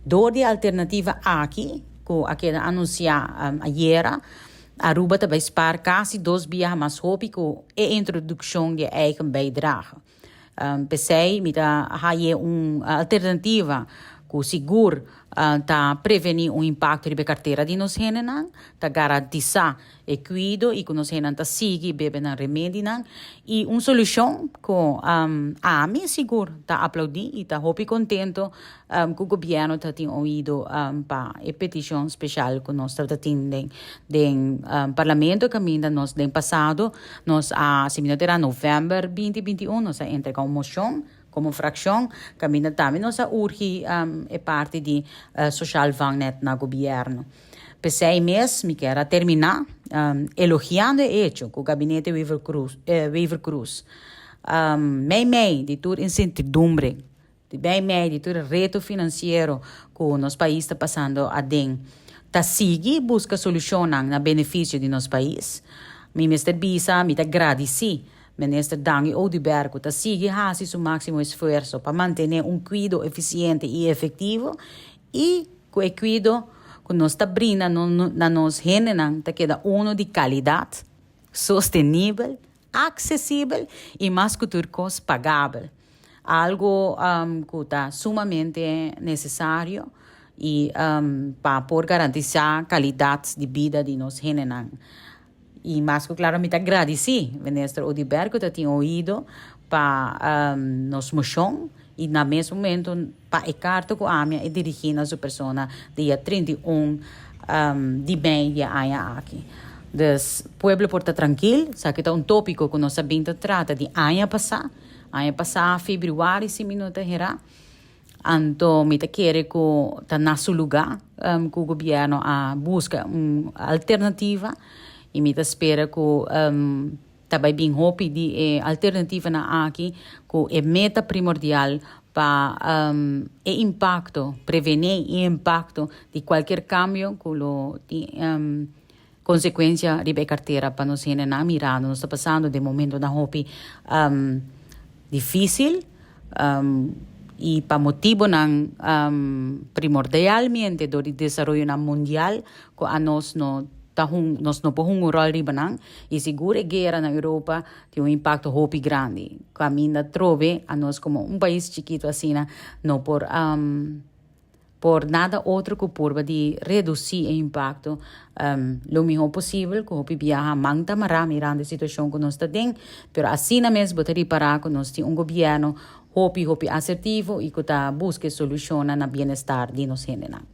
Door di alternativa aki, cu a keda anuncia ayera, Aruba ta bay spaar casi dos biaha mas hopi cu e introduccion di eigen bijdrage. Pesey mi ta haye un alternativa cu sigur ta preveni un impacto riba e cartera di nos hendenan, ta garantisa e cuido y cu nos hendenan ta sigui bebe nan remedinan y un solucion cu ami sigur ta aplaudi y ta hopi contento cu gobierno ta tin oido pa e peticion special cu nos tabata tin den Parlamento, caminda nos den pasado nos a, si mi no ta era, november 2021, nos a entrega un mocion como fraccion caminda tambe nos a urgi e parti di sociaal vangnet na gobierno. Pesey mes mi kier a termina elogiando e hecho cu gabinete Wever-Croes, mei mei di tur incertidumbre, mei mei di tur reto financiero cu nos pais ta pasando aden, ta sigui busca solucionnan na beneficio di nos pais. Mi mester bisa, mi ta gradici Minister Dangui Oduber cu ta sigui haci su maximo esfuerso pa mantene un cuido eficiente y efectivo y cu e cuido cu nos ta brinda na nos hendenan ta keda uno di calidad, sostenibel, accesibel y, mas cu tur cos, pagabel. Algo cu ta sumamente necesario y pa por garantisa calidad di bida di nos hendenan. Y mas cu claro mi ta gradici Minister Oduber cu tin oido pa nos mocion y na mes momento pa e carta cu ami a dirigi na su persona dia 31 di mei di aña aki. Dus pueblo por ta trankil, esaki ta un topico cu nos a bin trata di aña pasa, aña pasa februari, si mi no ta hera. Anto mi ta kere cu ta na su lugar cu gobierno a busca un alternativa y mi ta spera cu tambe bin hopi di alternativanan aki cu e meta primordial pa e impacto, preveni e impacto di cualkier cambio cu lo tin consecuencia riba e cartera pa nos hendenan, mirando nos ta pasando den momentonan hopi dificil y pa motibonan primordialmente door di desaroyonan mundial cu anos no ta nos no por hunga un rol riba nan, y sigur e guera na Europa tin un impacto hopi grandi. Caminda trobe anos como un pais chikito asina no por nada otro cu purba di reduci e impacto lo mihor posibel, cu hopi biaha man ta mara mirando e situacion cu nos ta den, pero asina mes bo ta ripara cu nos tin un gobierno hopi hopi asertivo y cu ta busca solucion na bienestar di nos hendenan.